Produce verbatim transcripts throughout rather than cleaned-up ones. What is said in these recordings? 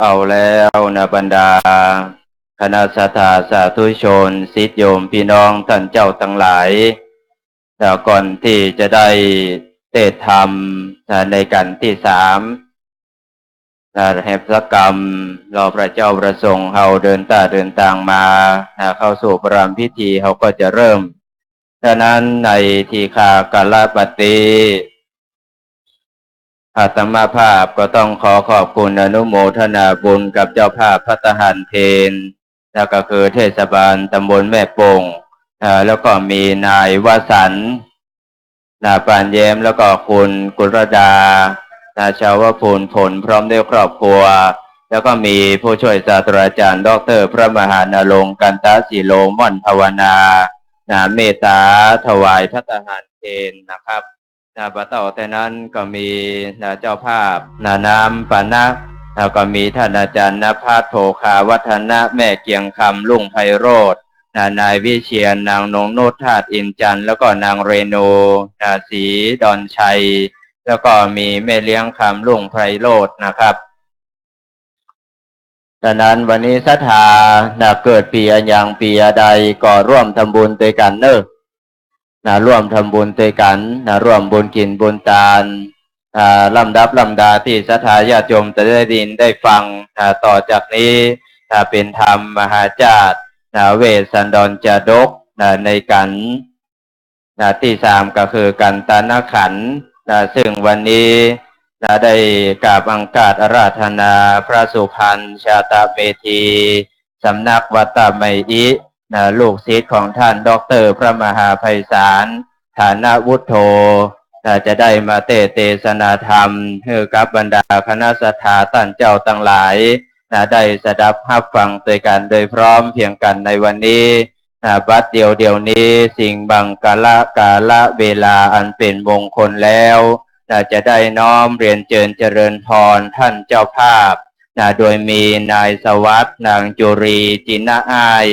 เอาแล้วนะ บรรดาคณะศรัทธาสาธุชน ศิษย์โยมพี่น้องต้านเจ้าตังหลาย นะ ก่อนตี้จะได้เตสน์ธรรม นะ ในกัณฑ์ตี้สาม นะ แหมสักกำ รอพระเจ้าพระสงฆ์เฮาเดินต้าเดินตางมา นะ เข้าสู่ประรำพิธี เฮาก็จะเริ่ม ฉะนั้นในทีฆาการะบัดนี้ อาตมาภาพก็ต้องขอขอบคุณอนุโมทนาบุญกับเจ้าภาพภัตตาหารเพล แล้วก็คือเทศบาลตำบลแม่โป่ง อ่า แล้วก็มีนายวสันต์ นะ ปานแย้ม แล้วก็คุณกุลดา นะ ชาวพูนผล พร้อมด้วยครอบครัว แล้วก็มีผู้ช่วยศาสตราจารย์ ด็อกเตอร์ พระมหานรงค์ กันตะสีโล ม่อนภาวนา นะ เมตตาถวายภัตตาหารเพลนะครับ นะ บ่าเต้าแต่นั้นก็มี นะ เจ้าภาพ นะ น้ำปานะ แล้วก็มีท่านอาจารย์นภัส โภคาวัฒนะ แม่เกียงคำ รุ่งไพโรจน์ นะ นายวิเชียร นางนงนุช ธาตุอินทร์จันทร์ แล้วก็นางเรนู นะ ศรีดอนชัย แล้วก็มีแม่เลี้ยงคำ รุ่งไพโรจน์นะครับ ฉะนั้นวันนี้ศรัทธา นะ เกิดปี๋อะหยังปี๋อะใดก็ร่วมทำบุญตวยกั๋นเนาะ นะ ร่วมทำบุญตวยกั๋น นะ ร่วมบุญกิ๋นบุญตาน อ่า ลำดับลำดาตี้ศรัทธาญาติโยมจะได้ยินได้ฟัง นะ ต่อจากนี้ นะ เป๋นธรรมมหาจาตุ นะ เวสสันดรชาดก นะ ในกัณฑ์ นะ ตี้สามก็คือกัณฑ์ตานขันธ์ นะ ซึ่งวันนี้ นะ ได้กราบอังคาสอาราธนาพระสุพรรณชาตะเมธี สำนักวัดต้าไม้อิ นะ ลูกศิษย์ของท่านด็อกเตอร์พระมหาไพศาล ฐานวุฒโธ นะ จะได้มาเตสน์เตสนาธรรมหื้อกับบรรดาคณะศรัทธาต้านเจ้าตังหลาย นะ ได้สดับฮับฟังตวยกั๋นโดยพร้อมเพรียงกั๋นในวันนี้ นะ บัดเดี๋ยวเดี๋ยวนี้ สิ่งบังกะละกาละเวลาอันเป๋นมงคลแล้ว นะ จะได้น้อมเรียนเจิญเจริญพรต้านเจ้าภาพ นะ โดยมีนายสวัสดิ์ นางจุรี จินะอ้าย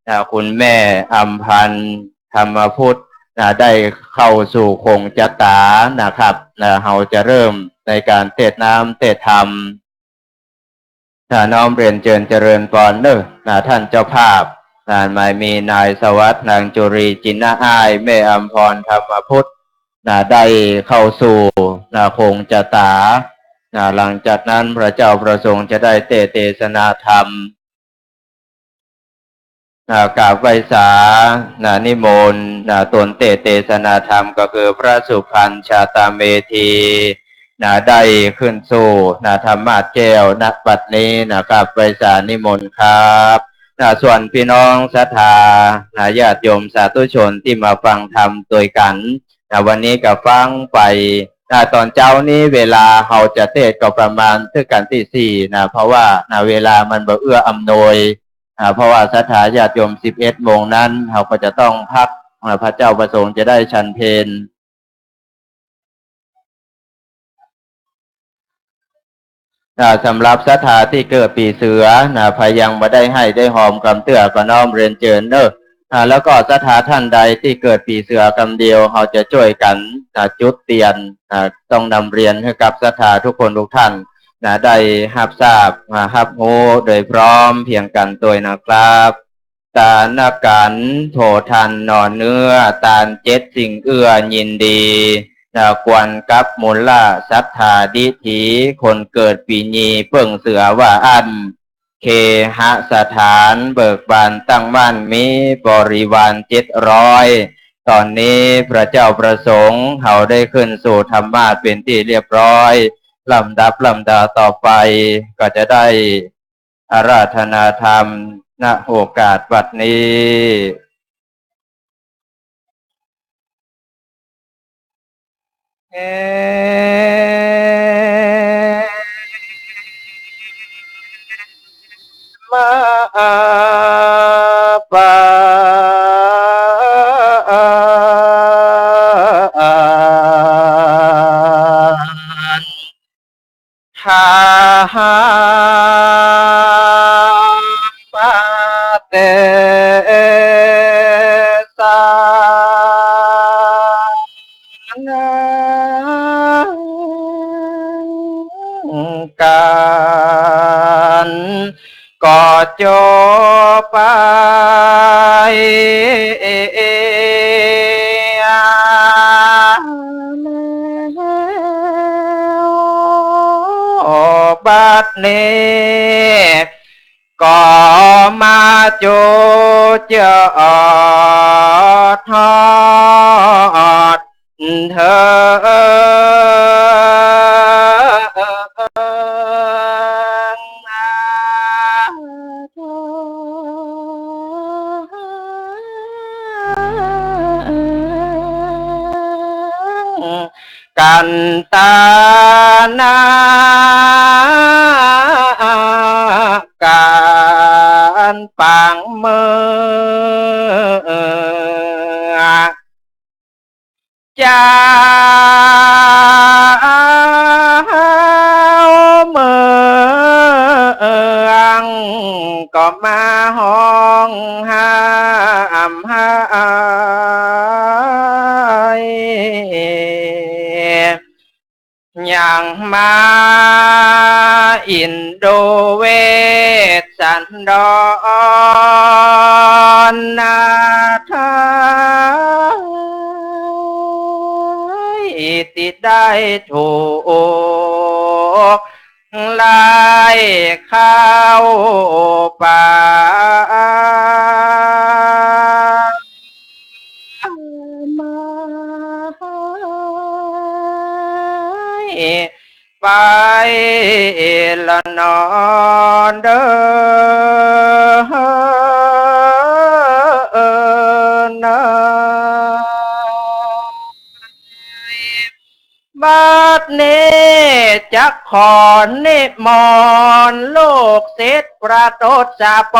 นะ คุณแม่อำพันธ์ ธรรมพุทธ นะ ได้เข้าสู่โขงจะต๋านะครับ นะ เฮาจะเริ่มในก๋านเตสน์น้ำเตสน์ธรรม นะ น้อมเรียนเจิญเจริญพรเนาะ นะ ต้านเจ้าภาพ นะ หมายมีนายสวัสดิ์ นางจุรี จินะอ้าย แม่อำพร ธรรมพุทธ นะ ได้เข้าสู่ นะ โขงจะต๋า นะ หลังจากนั้นพระเจ้าพระสงฆ์จะได้เตสน์เตสนาธรรม อ่า กราบไหว้สา นะ นิมนต์ นะ ตนเตสน์เตสนาธรรม ก็คือพระสุพรรณชาตาเมธี นะ ได้ขึ้นสู่ นะ ธรรมาสน์แก้ว ณ บัดนี้นะครับ ไหว้สานิมนต์ครับ นะ ส่วนปี้น้องศรัทธา นะ ญาติโยมสาธุชนตี้มาฟังธรรมตวยกั๋น นะ วันนี้ก็ฟังไป นะ ต๋อนเจ๊านี้เวลาเฮาจะเตสน์ก็ประมาณเถิงกั๋นตี้สี่ นะ เพราะว่า นะ เวลามันบ่เอื้ออำนวย อ่า เพราะว่าศรัทธาญาติโยมสิบเอ็ดโมงนั้น เฮาก็จะต้องพัก อ่า พระเจ้าพระสงฆ์จะได้ฉันเพล อ่า สำหรับศรัทธาตี้เกิดปี๋เสือ นะ ใผยังบ่ได้ไห้ได้หอมกำเตื้อก็น้อมเรียนเจิญเนาะ อ่า แล้วก็ศรัทธาต้านใดตี้เกิดปี๋เสือกำเดียว เฮาจะจ้วยกั๋น อ่า จุดเตียน อ่า ต้องนำเรียนหื้อกับศรัทธากู้คนกู้ต้าน นะ ได้ฮับทราบ อ่า ฮับฮู้โดยพร้อมเพรียงกั๋นตวยนะครับ ตานขันธ์โผฏฐันหน่อเนื้อ ตานเจ็ดสิ่งเอื้อยินดี นะ ควรกับมูละศรัทธาดิถี คนเกิดปี๋ยีเปิ้งเสือว่าอั้น เคหสถานเบิกบานตั้งมั่นมีบริวารเจ็ดร้อย ต๋อนนี้พระเจ้าพระสงฆ์เฮาได้ขึ้นสู่ธรรมาสน์เป๋นตี้เรียบร้อย ลำดับลำดาต่อไปก็จะได้ อาราธนาธรรม ณ โอกาสบัดนี้ เอ มา อา ปา อา อา อา หา หา ปา เต สา นัง กั ก็จบไป บัดนี้ ก็มาจุดยอดฮอดเถิง กันตนา การปางเมือง เจ้าเมืองก็มาฮ้องห้ามไห้ ยังมาอินดูเวชสันดรนาถาย ตี้ได้ถูกไล่เข้าป่า มาไปละนอเด้อนา บัดนี้จะขอนิมนต์ลูกศิษย์ประทศพ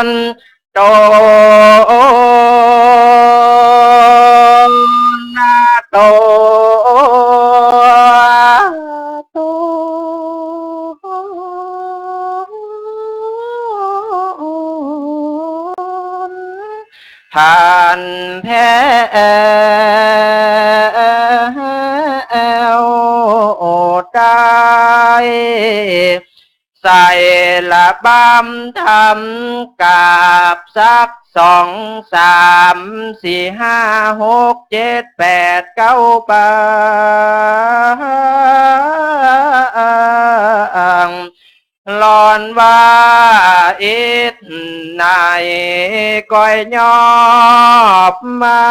ล โตนาโตโต ท่านแผ้วได้ ใส่ระบำธรรมกราบสักสอง สาม สี่ ห้า หก เจ็ด แปด เก้า ปาง หลอนว่าอิฐไหนก้อยยอบมา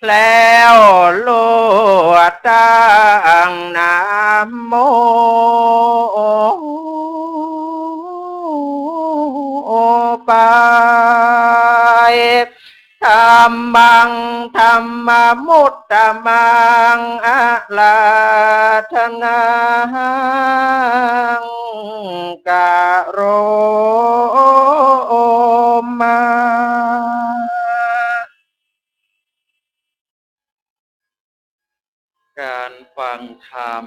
แล้วลวดตั้งนะโมไป ธัมมัง ธัมมะมุตตะมัง อาราธนา กะโรมา การฟังธรรม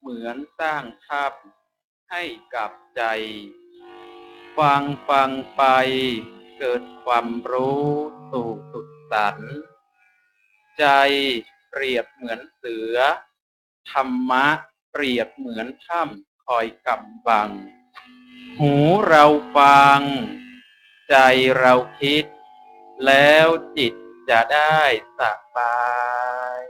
เหมือนสร้างถ้ำให้กับใจ ฟังฟังไปเกิดความรู้สู่สุดสันต์ ใจเปรียบเหมือนเสือ ธรรมะเปรียบเหมือนถ้ำคอยกำบัง หูเราฟัง ใจเราคิด แล้วจิตจะได้สบาย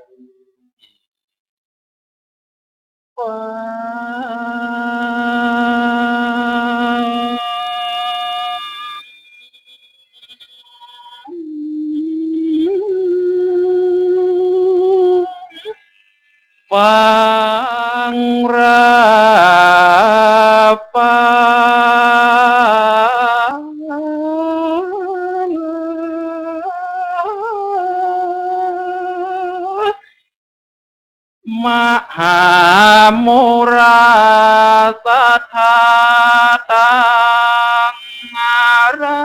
ฟังราฟัง มหามุราสัทธาตังอารา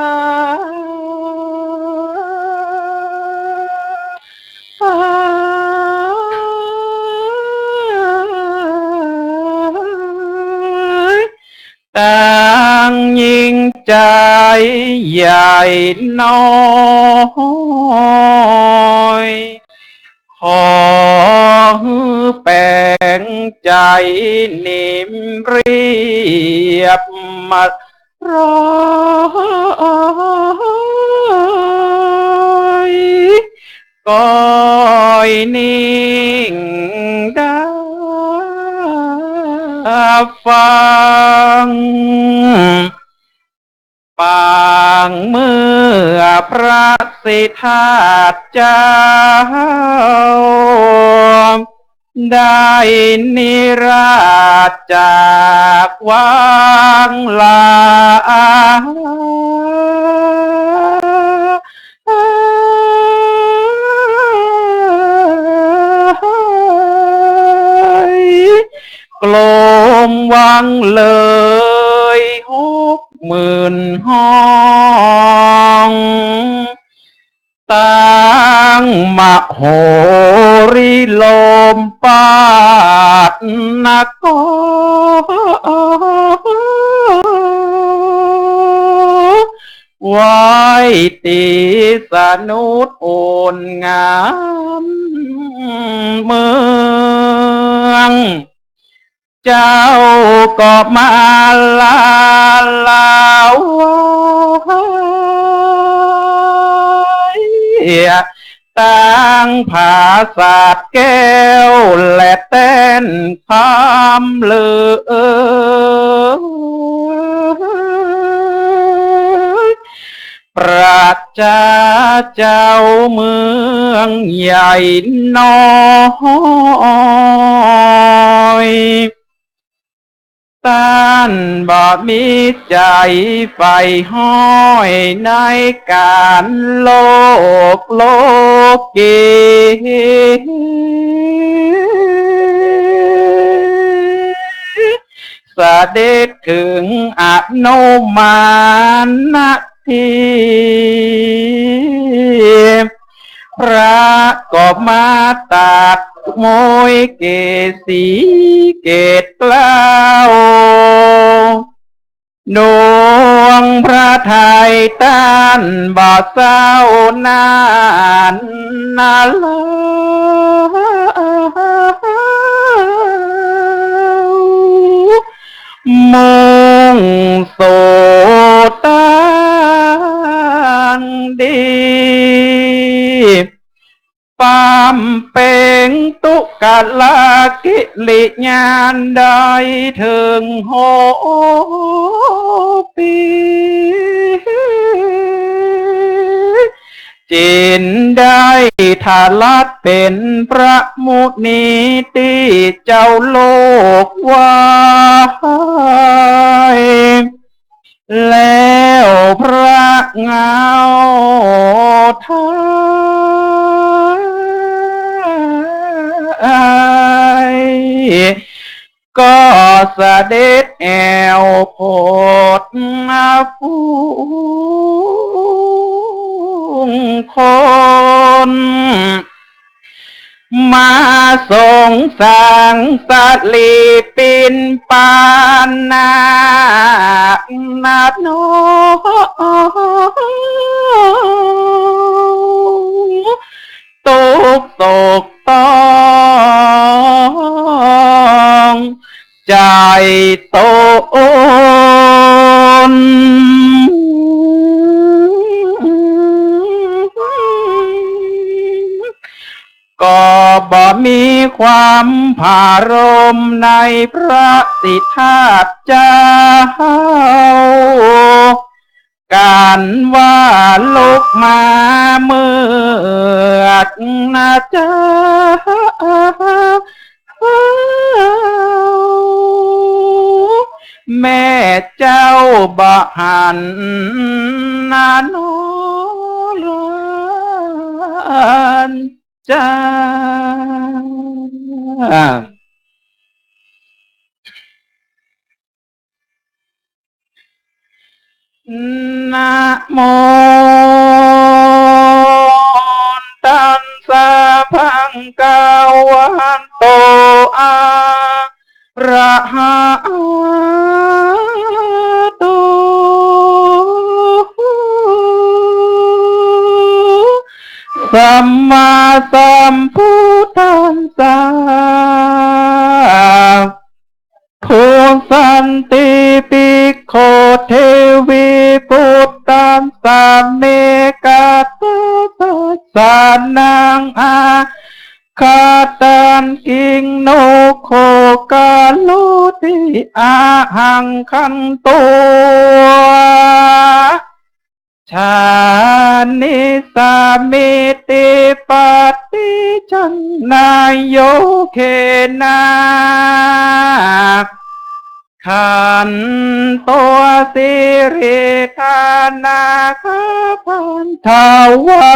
ตังยิ่งใจ๋ใหญ่น้อย ขอหื้อแป๋งใจ๋นิ่มเรียบ มาร้อยก้อยนิ่งดาฟัง ปางเมื่อพระสิทธัตถ์เจ้า ได้นิราชจากวังลา กลมวังเลยหกหมื่นห้อง ตังมโหรีโลมปัตนคร ไว้ติสนุดโอนงามเมือง เจ้าก็มาลาลาไว้ ตังผาสาทแก้วและแต้นคำเหลือ ประชาเจ้าเมืองใหญ่น้อย ต้านบ่มีใจ๋ใฝ่ห้อยในก๋านโลกโลกี เสด็จเถิงอนุมานนาที พระก็มาตรัสโมยเกศสีเกศเกล้า ดวงพระทัยต้านบ่เศร้านั้นนาลา มุ่งสู่ตังดี บำเพ็งทุกขกิริยาได้เถิงหกปี๋ จึงได้ทรัสเป๋นพระมุนีตี้เจ้าโลกไหว้ แล้วพระเงาไทย ก็เสด็จแอ่วโผดมาฝูงคน มาสรงสังสลีปิณฑปานานาโน ทุกข์โศกต้องใจ๋ตน ก็บ่มีความผารมในพระสิทธัตถ์เจ้า ก๋านว่าลุกมาเมือดนาเจ้า แม่เจ้าบ่หันนาโนรา จ้า นะโมตัสสะภะคะวะโต อะระหะโต สั สัมมาสัมพุทธัสสะ Phuṭṭhāti bhikkhave devi puttassa me katassa sāsanaṃ āgatanti, kiṃ no kho karoti ahaṃ khantvā janissāmīti. Paṭiggaṇhāya yogena khantvā siriṃsā nāgā baddhā vā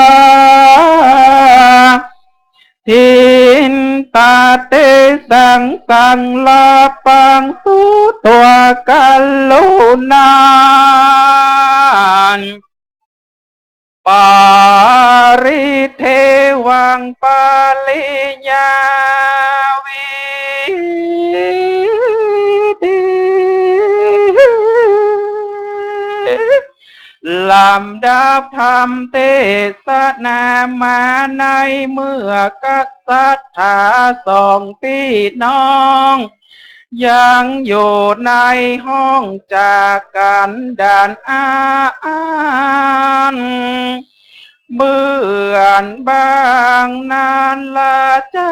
diṭṭhā tesaṃ saṃlāpaṃ sutvā karuṇā paridevaṃ pariññāvīti. ลำดับธรรมเทศนามาในเมื่อกษัตริย์สองพี่น้อง ยังอยู่ในห้องจักกั๋นดารอัน เปื้อนบางนั้นละจา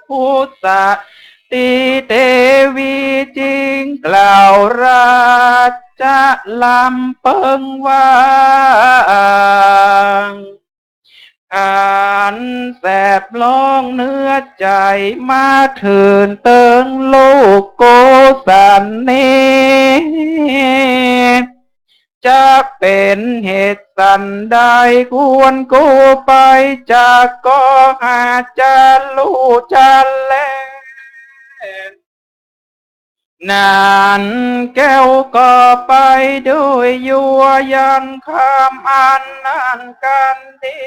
Phuṭṭhāti devi จึงกล่าวราชะลำเปิงว่า อันแสบร้องเนื้อใจ๋มาเถิงเติงลูกโกสันนี้ จะเป๋นเหตุสันใด ควรกูไปจักก็หาจะฮู้จะแล นั้นแก้วก็ไปด้วยยัวยังคำอันนั้นกันดี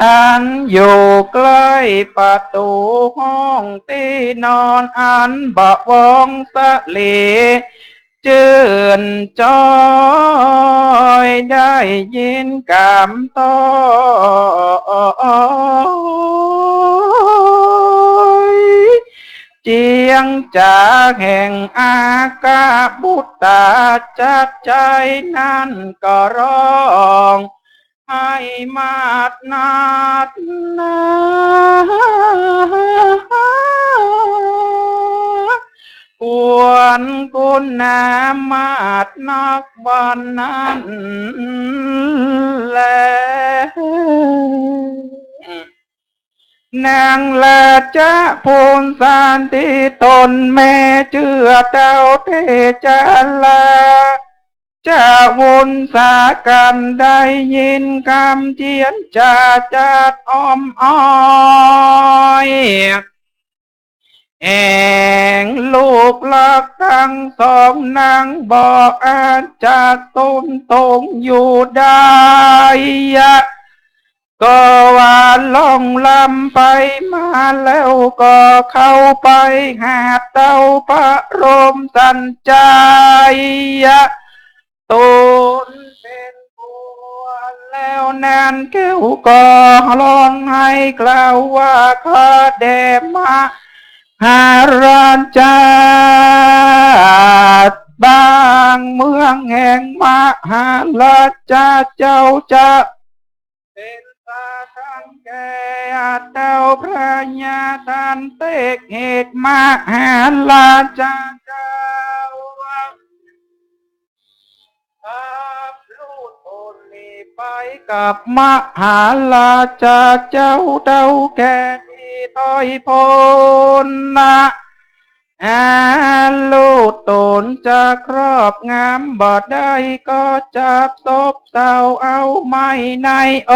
อันอยู่ใก้ประตู๋ห้องตี้นอนอันบ่าวองสะหลี จื้นจ้อยได้ยินกำถ้อยเจียงจ๋าแห่งอากาบุตตาจักใจ๋นั้นก็ร้อง ไห้มาดนักหนา ควรคุณหนามาดนักวันนั้นแล นางราชะพุทธาธิดาต๋นแม่จื้อเต้าเทจารา จะวุนสากั๋นได้ยินกำเจียนจ๋าจัดอ้อมอ้อย แห่งลูกรักตังสองนางบ่อาจจะต้มตงอยู่ได้ยะ ก็ว่าล่องลำไปมาแล้วก็เข้าไปหาเต้าพระพรหมสัญชัยยะ ต๋นเป๋นผัวแล้วนางแก้วก็ฮ้องไห้กล่าวว่า ข้าแด่มหาราชา บางเมืองแห่งมหาราชาเจ้าจะ เป๋นสาตังแก่เต้าพระญาตันเตกเหตุมหาราชาเจ้า กับลูกต๋นนี้ไปกับมหาราชาเจ้าเต้าแก่ตี้ถ้อยพ้นนะ อาลูกต๋นจะครอบงำบ่ได้ก็จักซบเซาเอาไหม้ในโอ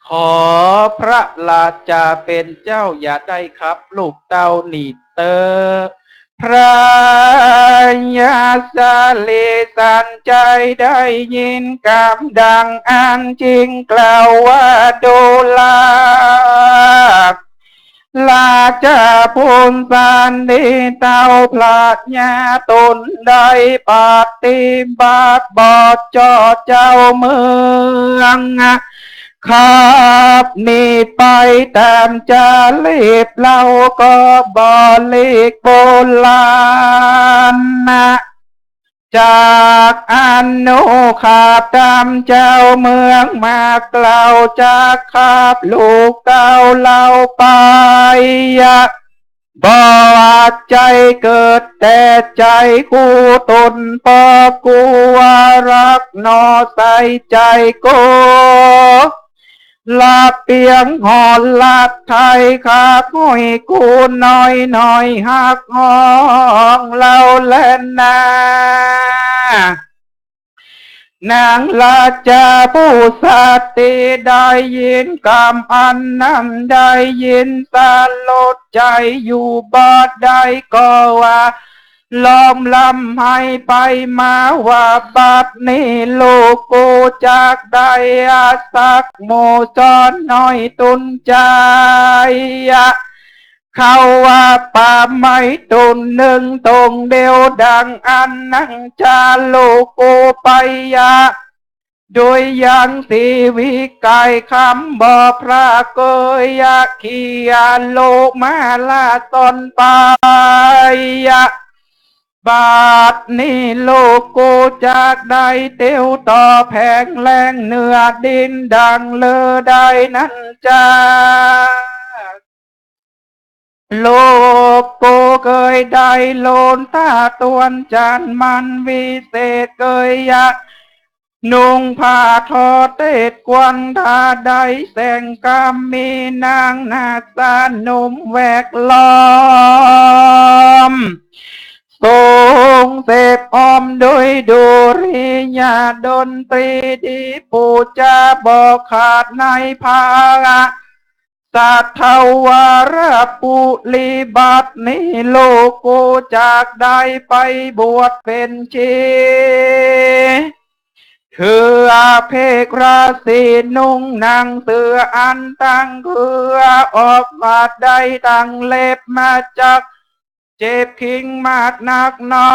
ขอพระราชาเป๋นเจ้าอย่าได้ขับลูกเต้านี้เต๊อะ พระยาสาลีสันชัยได้ยินกำดังอั้นจึงกล่าวว่า ดูรา ราชาผู้สันดีเต้าพระยาต๋นได้ปฏิบัติบ่จอเจ้าเมือง ขับหนีไปต๋ามจารีตเล่าก็บริกรโบราณนะ จักอนุขับต๋ามเจ้าเมืองมากล่าวจักขับลูกเต้าเล่าไป บ่ใจ้เกิดแต่ใจ๋คู่ต๋น เพราะกั๋วรักหนอใส่ใจ๋โก ละเปียงหอดละไทย ขาดห้อยกู้น้อยหน่อย ฮักฮ้องเล่าแลนา นางราชาผู้สันดีได้ยินกำอันนั้น ได้ยินสลดใจ๋อยู่บ่ได้ ก็ว่า ล้อมลำไห้ไปมาว่า บัดนี้ลูกกูจักได้สักหมู่ซ้อนน้อยต๋นใจ๋ เขาว่าป๋าไม้ต๋นนึ่งต๋งเดียว ดังอั้นนังจะลูกกูไปยะ โดยยังสีวิไกคำบ่พระเกยยะ เขียนลูกมาลาซ้อนไปยะ บัดนี้ลูกกูจักได้เตียวต่อแผงแหลงเหนือดินดังเลือได้นั้นจา ลูกกูเกยได้โลนต๋าตวนจันทร์มันวิเศษเกยยะ นุ่งผ้าทอเต็ดกวัน ถ้าได้แสงกำมีนางนาฏสนมแวดล้อม ทรงเสพอ้อมโดยดุริยาดนตรีดี ปู๋จาบ่ขาดในภาระ สัตวรปุริ บัดนี้ลูกกูจักได้ไปบวชเป๋นชี ถือเพกราศี นุ่งหนังเสืออันตั้งเครือ ออกบาดได้ตั้งเล็บมาจัก เจ็บคิงมากนักหนอ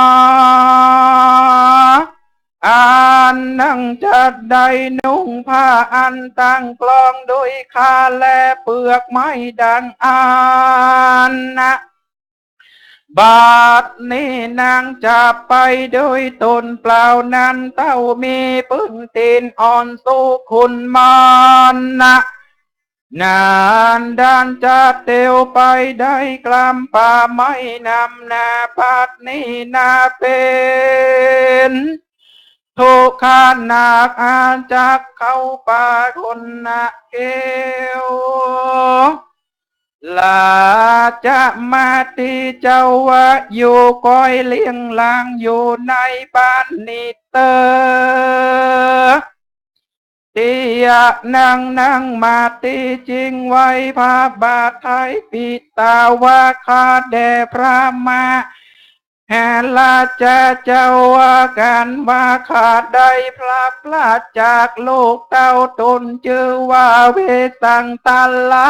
อันนังจักได้นุ่งผ้าอันตั้งกลองโดยคาและเปลือกไม้ดังอั้นนะ บัดนี้นางจะไปโดยต๋นเปล่านั้น เต้ามีปื้นตี๋นอ่อนสู้ขุนมารนะ นั้นดันจะเตียวไปได้กล้ำป่าไม้นำหน้า บัดนี้นาเป๋นทุกข์หนัก อาจักเข้าป่าคนนะเกล ราชมาติเจ้าว่าอยู่ก้อยเลี้ยงหลางอยู่ในบ้านนี้เต๊อะ เตียะนางนางมาติจึงไหว้พระบาทไท้ปิดต๋าว่า ข้าแด่พระมหาราชาเจ้าว่ากั๋นว่า ข้าได้พลัดพรากจากลูกเต้าต๋นจื้อว่าเวสสันตะลา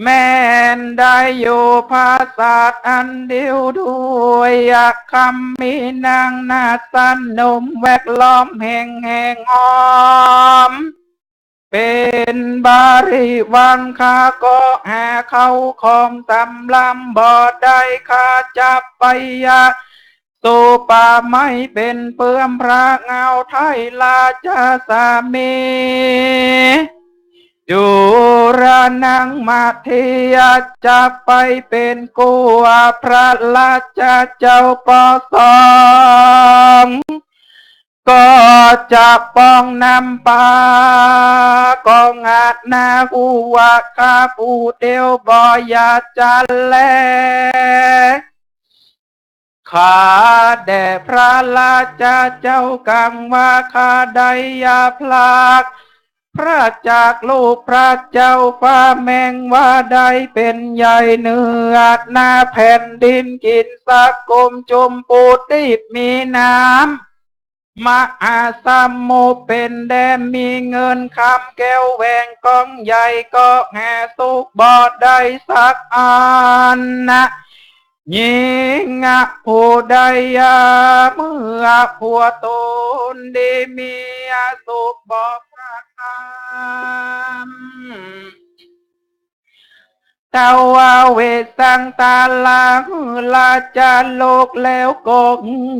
แม่นได้อยู่ผาสาทอันเดียวด้วย คำมีนางนาฏสนมแวดล้อมแห่งแห่งหอม เป๋นบริวารข้าก็หาเข้าของสำรำบ่ได้ ข้าจักไปยะ สู่ป่าไม้เป๋นเปื้อมพระเงาไท้ราชสามี ดูรา นางมาติยะจักไปเป๋นกั๋วพระราชาเจ้าปอสอง ก็จะป้องนำปา ก็งัดหน้าหัวข้าผู้เดียวบ่อยากจะแล ข้าแด่พระราชาเจ้ากั๋งว่า ข้าได้ยาพลัก พระจักลูกพระเจ้าฟ้าแมงว่าได้เป๋นใหญ่เหนือหน้าแผ่นดิน กิ๋นสะกมจุมปูติบมีน้ำ มหาสมุทรเป๋นแดน มีเงินคำแก้วแหวนกองใหญ่ ก็หาสุขบ่ได้สักอันนะ ยิ่งผู้ใดเมื่อผัวต๋นดี มีสุขบ่ประการ ทวาเวสสังตาลาหือราชาโลก แล้วก็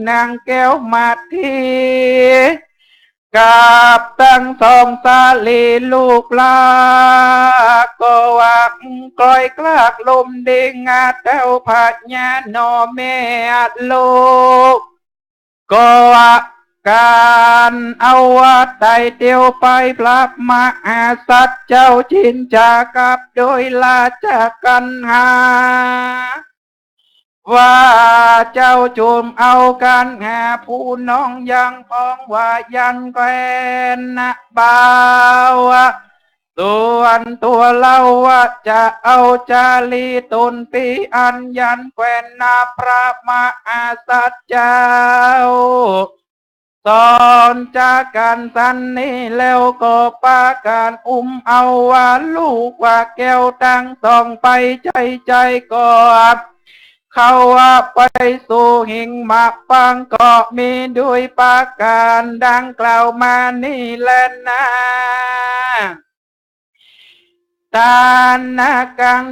นางแก้วมัทธี กับตังสองสาลีลูกหล้า ก็ว่าคอยคลากลมดีงาเต้าพญาหน่อแม่ลูก ก็ว่าก๋านเอาว่าไต่เตียวไป พระมหาสัตว์เจ้าจินจากับโดยราชกัณหา ว่าเจ้าจุมเอากัณหาผู้น้องยังปองว่ายังแควนนะบ่าว ส่วนตั๋วเฮาว่าจะเอาจารีต๋นปี้อั้นยังแควนนะ พระมหาสัตว์เจ้า สอนจากั๋นสันนี้แล้วก็ปากั๋นอุ้มเอาว่าลูกว่าแก้วตังสองไป ใจ้ใจ้ก็เข้าว่าไปสู่หิ้งหมากปาง ก็มีด้วยประก๋านดังกล่าวมานี้แลนา ตานนากัง